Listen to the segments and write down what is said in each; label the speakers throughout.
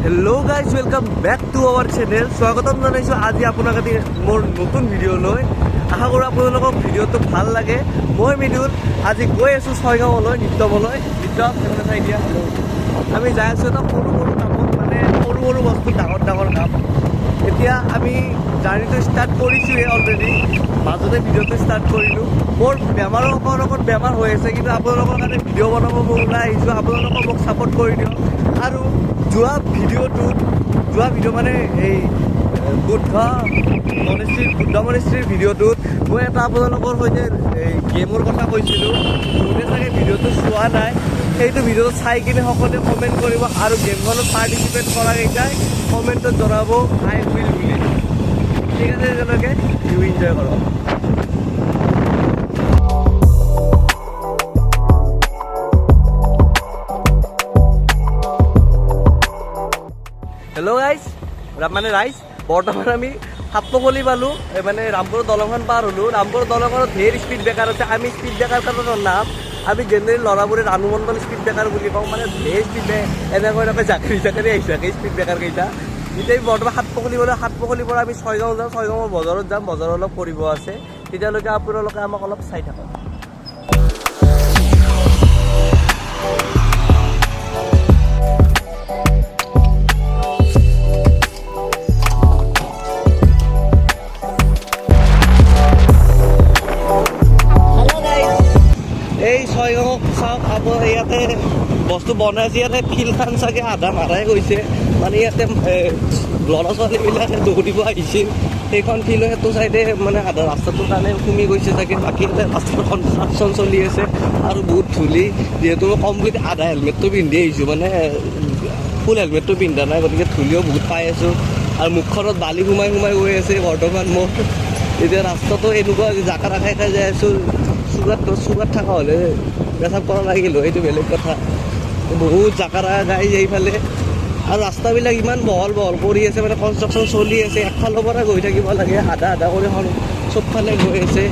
Speaker 1: Hello guys, welcome back to our channel. স্বাগতম জনাইছোঁ আজি আপোনাক এটি মোৰ নতুন ভিডিঅ'লৈ। আশা কৰোঁ আপোনালোকক ভিডিঅ'টো ভাল লাগে। মই মৃদুল, আজি গৈ আছোঁ ছয়গাঁৱলৈ নৃত্যবলৈ। নৃত্য সেইফালে চাই দিয়া। আমি যাই আছোঁ এটা সৰু সৰু কামত, মানে সৰু সৰু বস্তু, ডাঙৰ ডাঙৰ কাম। এতিয়া আমি জাৰ্ণিটো ষ্টাৰ্ট কৰিছোঁৱে অলৰেডি, মাজতে ভিডিঅ'টো ষ্টাৰ্ট কৰিলোঁ। মোৰ বেমাৰৰ অকণ অকণ বেমাৰ হৈ আছে, কিন্তু আপোনালোকৰ কাৰণে ভিডিঅ' বনাব মই ওলাই আহিছোঁ। আপোনালোকে মোক ছাপোৰ্ট কৰি দিয়ক। আৰু যোৱা ভিডিঅ'টোত, যোৱা ভিডিঅ' মানে এই বুদ্ধ মনেশ্ৰীৰ ভিডিঅ'টোত মই এটা আপোনালোকৰ সৈতে এই গেমৰ কথা কৈছিলোঁ। বহুতে চাগে ভিডিঅ'টো চোৱা নাই। সেইটো ভিডিঅ'টো চাই কিনে সকলোৱে কমেণ্ট কৰিব আৰু গেমখনত পাৰ্টিচিপেট কৰাকেইটাই কমেণ্টত জনাব "আই will" বুলি। ঠিক আছে, তেওঁলোকে ইউ এনজয় কৰক। হেল্ল' গাইজ, মানে ৰাইজ, বৰ্তমান আমি সাতপকলি পালোঁ। এই মানে ৰামপুৰৰ দলংখন পাৰ হ'লোঁ। ৰামপুৰৰ দলংখনত ধেৰ স্পীড ব্ৰেকাৰ আছে। আমি স্পীড ব্ৰেকাৰ নাম আমি জেনেৰেলি ল'ৰাবোৰে ৰাণু মণ্ডল স্পীড ব্ৰেকাৰ বুলি কওঁ। মানে ধেৰ স্পীড ব্ৰেকাৰ, এনেকৈ এনেকৈ জাকেৰি জাকেৰি আহি থাকে স্পীড ব্ৰেকাৰ কেইটা। এতিয়া আমি বৰ্তমান সাতপকলি গ'লোঁ। সাতপকলিৰ পৰা আমি ছয়গাঁও যাম। ছয়গাঁৱৰ বজাৰত যাম, বজাৰত অলপ কৰিব আছে। তেতিয়ালৈকে আপোনালোকে আমাক অলপ চাই থাকক। এই ছয়গাঁৱক চাওক আপোনাৰ, ইয়াতে বস্তু বনাইছে। ইয়াতে ফিল্ডখন চাগে আধা মাৰাই গৈছে। মানে ইয়াতে ল'ৰা ছোৱালীবিলাকে দৌৰিব আহিছিল। সেইখন ফিল্ডৰ সেইটো চাইডে মানে আধা ৰাস্তাটোৰ কাৰণে সুমি গৈছে চাগে। বাকী ইয়াতে ৰাস্তাটোৰ কনষ্ট্ৰাকশ্যন চলি আছে আৰু বহুত ধূলি। যিহেতু মই কমপ্লিট আধা হেলমেটটো পিন্ধি আহিছোঁ, মানে ফুল হেলমেটটো পিন্ধা নাই, গতিকে ধূলিও বহুত পাই আছোঁ আৰু মুখখনত বালি সোমাই সোমাই গৈ আছে বৰ্তমান মোৰ। এতিয়া ৰাস্তাটো এনেকুৱা জাকাৰা খাই খাই যাই আছোঁ। চুগাৰ থকা হ'লে পেচাব কৰা লাগিল হয়, এইটো বেলেগ কথা। বহুত জাকাৰা গাই এইফালে। আৰু ৰাস্তাবিলাক ইমান বহল বহল কৰি আছে, মানে কনষ্ট্ৰাকশ্যন চলি আছে। একফালৰ পৰা গৈ থাকিব লাগে, আধা আধা কৰি চবফালে গৈ আছে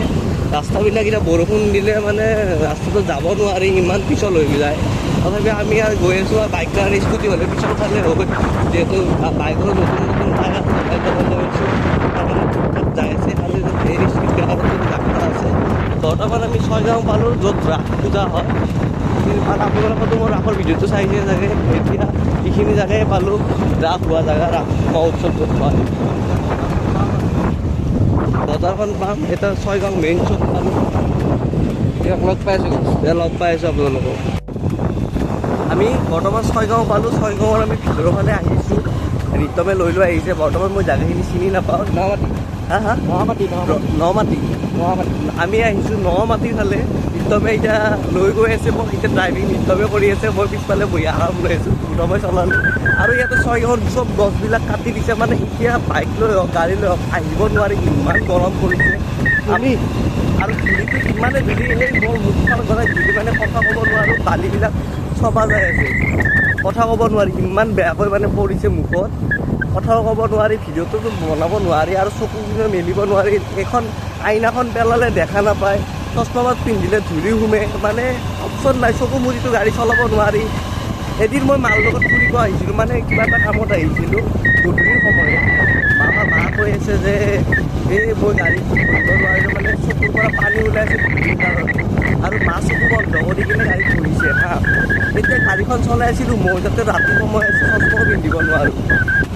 Speaker 1: ৰাস্তাবিলাক। এতিয়া বৰষুণ দিলে মানে ৰাস্তাটো যাব নোৱাৰি, ইমান পিছল হৈ যায়। তথাপি আমি আৰু গৈ আছোঁ। আৰু বাইক আৰু স্কুটি হ'লে পিছল খালে হয়, যিহেতু বাইকৰ নতুন নতুন টায়াৰ লগাই লগাই লৈ আছোঁ, তাৰকাৰণে ঠিকঠাক যাই আছে। আৰু ধেৰ স্পীড ব্ৰেকাৰতো জাকাৰা আছে। বৰ্তমান আমি ছয়গাঁও পালোঁ, য'ত ৰাস পূজা হয়। আৰু আপোনালোকেতো মোৰ ৰাসৰ ভিডিঅ'টো চাইছে চাগে। এতিয়া এইখিনি জেগাই পালোঁ, ৰাস হোৱা জেগা, ৰাস মহোৎসৱ য'ত হয়। বজাৰখন পাম। এটা ছয়গাঁও মেইন চক পালোঁ।
Speaker 2: এতিয়া লগ পাই আছোঁ।
Speaker 1: এতিয়া লগ পাই আছোঁ আপোনালোকক। আমি বৰ্তমান ছয়গাঁও পালোঁ। ছয়গাঁৱৰ আমি ভিতৰৰ ফালে আহিছোঁ। ৰিতমে লৈ লৈ আহিছে। বৰ্তমান মই জেগাখিনি চিনি নাপাওঁ।
Speaker 2: নমাটি।
Speaker 1: হা হা?
Speaker 2: নমাটি।
Speaker 1: নমাটি।
Speaker 2: নমাটি।
Speaker 1: আমি আহিছোঁ নমাটিৰ ফালে। ৰিতমে এতিয়া লৈ গৈ আছে মোক। এতিয়া ড্ৰাইভিং ৰিতমে কৰি আছে, মই পিছফালে বহি আৰাম লৈ আছোঁ। মই চলালোঁ। আৰু ইয়াতে ছয়গাঁৱৰ চব গছবিলাক কাটি দিছে। মানে এতিয়া বাইক লৈ হওক, গাড়ী লৈ হওক, আহিব নোৱাৰি, ইমান গৰম পৰিছে। আমি আৰু ধূলিটো ইমানে ধূলি, সেই মোৰ মুখখন গলাই ধূলি, মানে কথা ক'ব নোৱাৰোঁ। বালিবিলাক চবা যাই আছে, কথা ক'ব নোৱাৰি, ইমান বেয়াকৈ মানে পৰিছে মুখত। কথাও ক'ব নোৱাৰি, ভিডিঅ'টোতো বনাব নোৱাৰি আৰু চকু মেলিব নোৱাৰি। এইখন আইনাখন পেলালে দেখা নাপায়, চশমা পিন্ধিলে ধূলি সোমে। মানে অপশ্যন নাই, চকু মুদিতো গাড়ী চলাব নোৱাৰি। এদিন মই মাৰ লগত ফুৰিব আহিছিলোঁ, মানে কিবা এটা কামত আহিছিলোঁ গধূলিৰ সময়ত। মা কৈ আছে যে এই মই গাড়ী ধৰিব নোৱাৰিলোঁ, মানে চকুৰ পৰা পানী ওলাই আছে ধূলিৰ কাৰণে। আৰু মা চকু বন্ধ কৰি কিনে গাড়ীত বহিছে। হা, এতিয়া গাড়ীখন চলাই আছিলোঁ মই, যাতে ৰাতি সময় আছে, চশমাও পিন্ধিব নোৱাৰোঁ।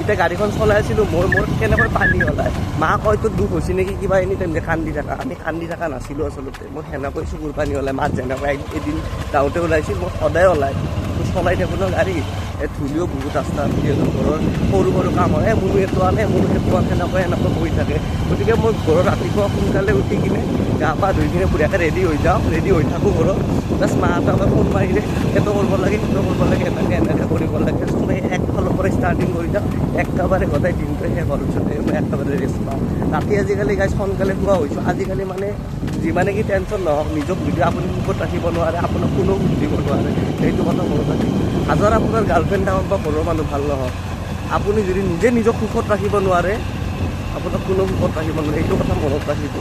Speaker 1: এতিয়া গাড়ীখন চলাই আছিলোঁ মই, মোৰ কেনেকৈ পানী ওলায়। মা কয়, "তোৰ দুখ হৈছে নেকি কিবা? এনি টাইম যে কান্দি থাকা?" আমি কান্দি থকা নাছিলোঁ আচলতে। মোৰ সেনেকৈ চকুৰ পানী ওলায়। মাত যেনেকৈ এদিন যাওঁতে ওলাইছিল, মোৰ সদায় ওলায়। মই চলাই থাকোঁ ন গাড়ী। এই ধূলিও বহুত ৰাস্তাত। যিহেতু ঘৰৰ সৰু সৰু কাম হয়, "এই মোনো সেইটো আনে, মোনো সেইটো আনে", সেনেকৈ সেনেকৈ বহি থাকে। গতিকে মই ঘৰত ৰাতিপুৱা সোনকালে উঠি কিনে গা পা ধুই কিনে বঢ়িয়াকৈ ৰেডি হৈ যাওঁ, ৰেডি হৈ থাকোঁ ঘৰত। বাছ, মাহঁতকে ফোন মাৰিলে সেইটো কৰিব লাগে, সেইটো কৰিব লাগে, এনেকৈ এনেকৈ কৰিব লাগে। চবে একফালৰ পৰা ষ্টাৰ্টিং কৰি যাওঁ। একেবাৰে গোটেই দিনটো শেষ হোৱাৰ পিছতে মই একেবাৰে ৰেষ্ট পাওঁ ৰাতি। আজিকালি গাইজ সোনকালে শোৱা হৈছোঁ। আজিকালি মানে যিমানে কি টেনশ্যন নহওক, নিজক যদি আপুনি সুখত ৰাখিব নোৱাৰে, আপোনাক কোনেও সুখ দিব নোৱাৰে। সেইটো কথা মনত ৰাখিব। হাজাৰ আপোনাৰ গাৰ্লফ্ৰেণ্ড থাকক বা ঘৰৰ মানুহ ভাল নহওক, আপুনি যদি নিজে নিজক সুখত ৰাখিব নোৱাৰে, আপোনাক কোনেও সুখত ৰাখিব নোৱাৰে। এইটো কথা মনত ৰাখিব।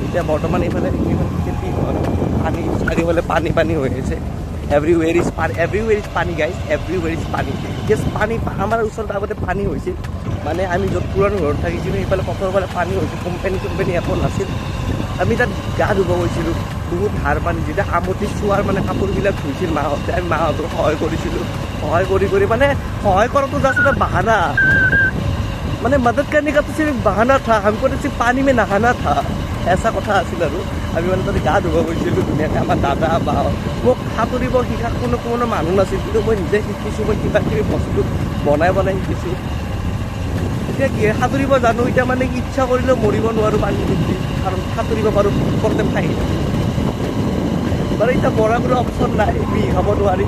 Speaker 1: এতিয়া বৰ্তমান এইফালে এইফালে খেতি হয়। পানী, চাৰিওফালে পানী পানী হৈ আছে। Everywhere is পানী, everywhere is পানী গাইজ, everywhere is পানী। য়েছ, পানী আমাৰ ওচৰত আগতে পানী হৈছিল। মানে আমি য'ত পুৰণি ঘৰত থাকিছিলোঁ, সেইফালে পথৰৰ ফালে পানী হৈছিল। কোম্পানী চোম্পানী একো নাছিল। আমি তাত গা ধুব গৈছিলোঁ, বহুত ধাৰ পানী। যেতিয়া আমতি চোৱাৰ মানে কাপোৰবিলাক ধুইছিল মাহঁতে, আমি মাহঁতক সহায় কৰিছিলোঁ। সহায় কৰি কৰি মানে সহায় কৰাটো জাষ্ট এটা বাহানা, মানে मदद करने का तो सिर्फ बहाना था, हमको तो सिर्फ पानी में नहाना था, ऐसा কথা আছিল। আৰু আমি মানে তাতে গা ধুব গৈছিলোঁ ধুনীয়াকৈ। আমাৰ দাদা বা মোক সাঁতুৰিব শিকা কোনো কোনো মানুহ নাছিল, কিন্তু মই নিজে শিকিছোঁ। মই কিবা কিবি বস্তু বনাই বনাই শিকিছোঁ। এতিয়া কি সাঁতুৰিব জানো। এতিয়া মানে ইচ্ছা কৰিলেও মৰিব নোৱাৰোঁ পানী ডুবি, কাৰণ সাঁতুৰিব পাৰোঁ। ওপৰতে ফাহি বাৰু এতিয়া মৰাৰ কোনো অপশ্যন নাই, বিহ খাব নোৱাৰি।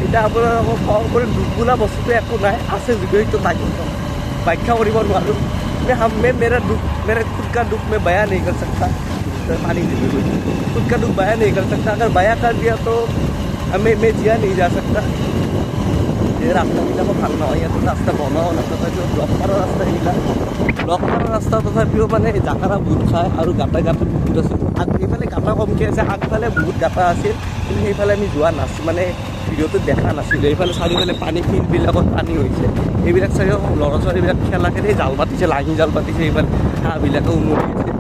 Speaker 1: এতিয়া আপোনালোকক খং কৰি দুখ বোলা বস্তুটো একো নাই, আছে যদিও সেইটো ব্যাখ্যা কৰিব নোৱাৰোঁ। मैं हम मैं मेरा दुख, मेरा खुद का दुख मैं बयां नहीं कर सकता। पानी दे दो। खुद का दुख बयां नहीं कर सकता, अगर बयां कर दिया तो हमें मैं जिया नहीं जा सकता। এই ৰাস্তাবিলাকো ভাল নহয় ইয়াতে। ৰাস্তা বনাও নাই, তথাপিও ব্লক কৰা ৰাস্তা এইবিলাক। ব্লক কৰা ৰাস্তা, তথাপিও মানে জাকাৰা বহুত খায় আৰু গাঁতা গাঁতা বহুত আছে। এইফালে গাঁতা কমকৈ আছে, আগফালে বহুত গাঁতা আছিল, কিন্তু সেইফালে আমি যোৱা নাছিলোঁ, মানে ভিডিঅ'টোত দেখা নাছিলোঁ। এইফালে চাৰিওফালে পানী, ফিল্ডবিলাকত পানী হৈছে। এইবিলাক চাগে ল'ৰা ছোৱালীবিলাক খেলা খেলি জাল পাতিছে, লাঙি জাল পাতিছে। এইফালে হাঁহবিলাকে উমনি আছে।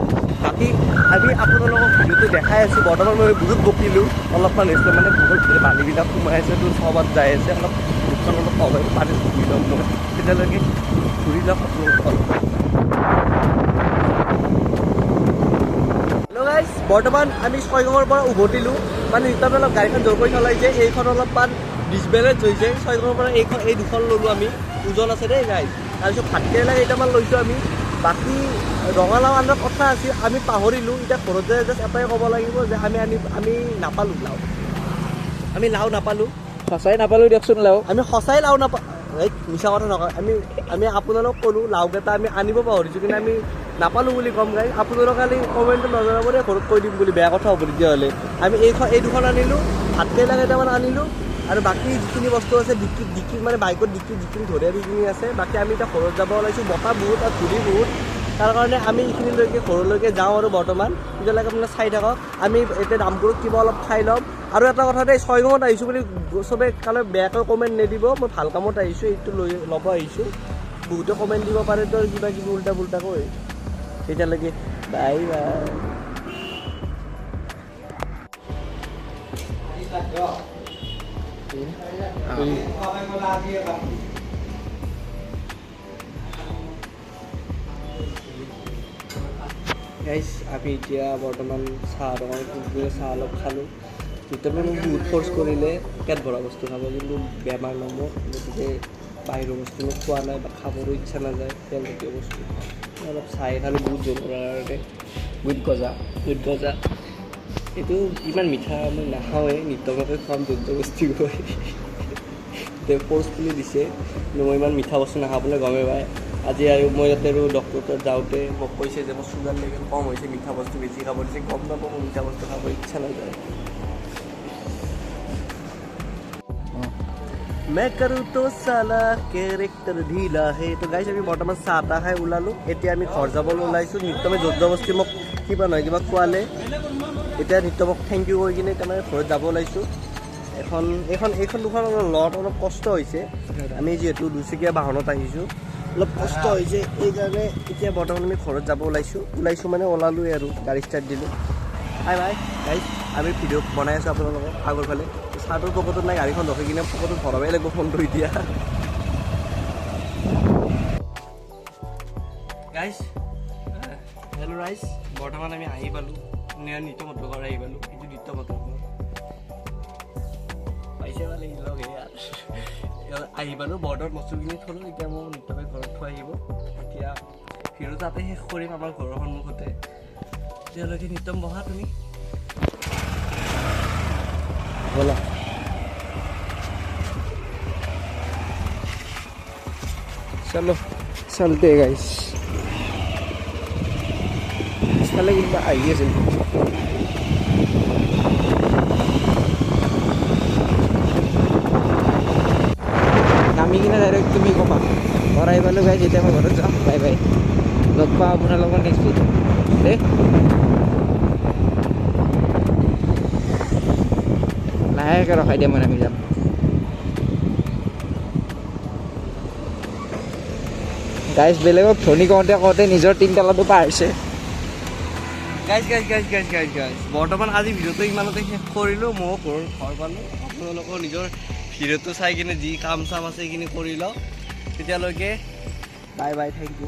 Speaker 1: বাকী আমি আপোনালোকক ভিডিঅ'টো দেখাই আছোঁ। বৰ্তমান মই বহুত বকিলোঁ, অলপমান হৈছে, মানে বহুত বালিবিলাক সোমাই আছে, তো চবত যাই আছে। অলপ মুখখন অলপ কম হয়, পানীত ধুই ল'ম মই। তেতিয়ালৈকে ঘূৰি লওক আপোনালোক অলপ। হেল্ল' গাইজ, বৰ্তমান আমি ছয়গাঁৱৰ পৰা উভতিলোঁ। মানে এতিয়া অলপ গাড়ীখন জোৰ কৰি চলাইছে, এইখন অলপমান ডিছবেলেঞ্চ হৈছে। ছয়গাঁৱৰ পৰা এইখন, এই দুখন ল'লোঁ আমি, ওজন আছে দেই গাইজ। তাৰপিছত ভাতকেৰেলা কেইটামান লৈছোঁ আমি। বাকী ৰঙালাও অনাৰ কথা আছিল, আমি পাহৰিলোঁ। এতিয়া ঘৰত যাই জাষ্ট এটাই ক'ব লাগিব যে আমি নাপালোঁ লাও, আমি লাও নাপালোঁ।
Speaker 2: সঁচাই নাপালোঁ দিয়কচোন লাও।
Speaker 1: আমি সঁচাই লাও নাপা, এই মিছা কথা নকয়। আমি আপোনালোক ক'লোঁ, লাওকেইটা আমি আনিব পাহৰিছোঁ, কিন্তু আমি নাপালোঁ বুলি ক'ম গাইজ। আপোনালোক খালি কমেণ্টটো নজনাব দেই, ঘৰত কৈ দিম বুলি, বেয়া কথা হ'ব তেতিয়াহ'লে। আমি এইখন, এই দুখন আনিলোঁ, ভাতকেৰেলা কেইটামান আনিলোঁ আৰু বাকী যিখিনি বস্তু আছে ডিক্কিত, ডিক্কিত মানে বাইকত ডিক্কিত যিখিনি ধৰে সেইখিনি আছে। বাকী আমি এতিয়া ঘৰত যাব ওলাইছোঁ। বতাহ বহুত আৰু ধূলি বহুত, তাৰ কাৰণে আমি এইখিনিলৈকে ঘৰলৈকে যাওঁ আৰু বৰ্তমান তেতিয়ালৈকে আপোনালোকে চাই থাকক। আমি এতিয়া দামপুৰত কিবা অলপ খাই ল'ম। আৰু এটা কথা দেই, ছয়গাঁৱত আহিছোঁ বুলি চবে কালে বেয়াকৈ কমেণ্ট নিদিব। মই ভাল কামত আহিছোঁ, এইটো লৈ ল'ব আহিছোঁ। বহুতে কমেণ্ট দিব পাৰে তো কিবা কিবি উল্টা পুল্টাকৈ। তেতিয়ালৈকে বাই বাই। গাইজ, আমি এতিয়া বৰ্তমান চাহ দোকানত গৈ চাহ অলপ খালোঁ। যেতিয়া মোক বহুত ফ'ৰ্চ কৰিলে পেট ভৰা বস্তু খাব, কিন্তু বেমাৰ ন মোৰ, গতিকে বাহিৰৰ বস্তু মই খোৱা নাই বা খাবৰো ইচ্ছা নাযায় তেলজাতীয় বস্তু। অলপ চাহে খালোঁ বহুত জোৰ কৰাৰ কাৰণে।
Speaker 2: উইথ গজা।
Speaker 1: উইথ গজা। এইটো ইমান মিঠা মই নাখাওঁৱেই, নিত্যমকে খুৱাম জবৰদস্তি গৈ। তেওঁ ফ'ৰ্চফুলি দিছে, কিন্তু মই ইমান মিঠা বস্তু নাখাওঁ, আপুনি গমেই পায়। আজি আৰু মই ইয়াতে আৰু ডক্টৰ তাত যাওঁতে মোক কৈছে যে মোৰ চুগাৰ লেভেল কম হৈছে, মিঠা বস্তু বেছি খাব দিছে। গম নাপাওঁ, মোৰ মিঠা বস্তু খাব ইচ্ছা নাযায়। मैं करूँ तो साला কেৰেক্টাৰ ঢিলা হে। তো গাইছ, আমি বৰ্তমান চাহ তাহ খাই ওলালোঁ। এতিয়া আমি ঘৰ যাবলৈ ওলাইছোঁ। নিত্যমে জোৰ জবস্তি মোক কিবা নহয় কিবা খোৱালে। এতিয়া নিত্যমক thank U কৈ কিনে তাৰমানে ঘৰত যাব ওলাইছোঁ। এখন এইখন এইখন দুখন অলপ লগত অলপ কষ্ট হৈছে। আমি যিহেতু দুচকীয়া বাহনত আহিছোঁ, অলপ কষ্ট হৈছে। এইকাৰণে এতিয়া বৰ্তমান আমি ঘৰত যাব ওলাইছোঁ। ওলাইছোঁ মানে ওলালোৱে আৰু গাড়ী ষ্টাৰ্ট দিলোঁ। Bye bye guys. আমি ভিডিঅ' বনাই আছোঁ আপোনালোকক আগৰ ফালে। চাহটোৰ পকেটত নাই, গাড়ীখন ৰখি কিনে পকেটত ভৰাবই লাগিব ফোনটো এতিয়া। গাইজ, হেল্ল' ৰাইজ, বৰ্তমান আমি আহি পালোঁ, নিত্যমতৰ ঘৰ আহি পালোঁ। এইটো নিত্যমতৰ ঘৰ পাইছে পালে লগ ইয়াত আহি পালোঁ। বৰ্ডাৰত বস্তুখিনি থ'লোঁ। এতিয়া মোৰ নিত্যমে ঘৰত থৈ আহিব। এতিয়া ভিডিঅ' তাতে শেষ কৰিম, আমাৰ ঘৰৰ সন্মুখতে। তেতিয়ালৈকে নিত্যম, বহা তুমি।
Speaker 2: ব'লা। চলো, চলতে গাইছ। পিছফালে কোনোবা আহি আছিল। নামি কিনে ডাইৰেক্ট তুমি ক'বা। ঘৰ আহি পালোঁ গাইছ, এতিয়া মই ঘৰত যাম। বাই বাই, লগ পাওঁ আপোনালোকৰ নেক্সট ভিডিঅ' দেই। লাহে। লাহেকৈ ৰখাই দিয়া, মই নামি যাম। গাইজ, বেলেগক ধনী কওঁতে কওঁতে নিজৰ তিনতালাটো পাৰ হৈছে।
Speaker 1: Guys, guys, guys, guys, guys, guys, বৰ্তমান আজি ভিডিঅ'টো ইমানতে শেষ কৰিলোঁ। ময়ো ঘৰ পালোঁ। আপোনালোকৰ নিজৰ ভিডিঅ'টো চাই কিনে যি কাম চাম আছে সেইখিনি কৰি লওক। তেতিয়ালৈকে বাই বাই, thank U.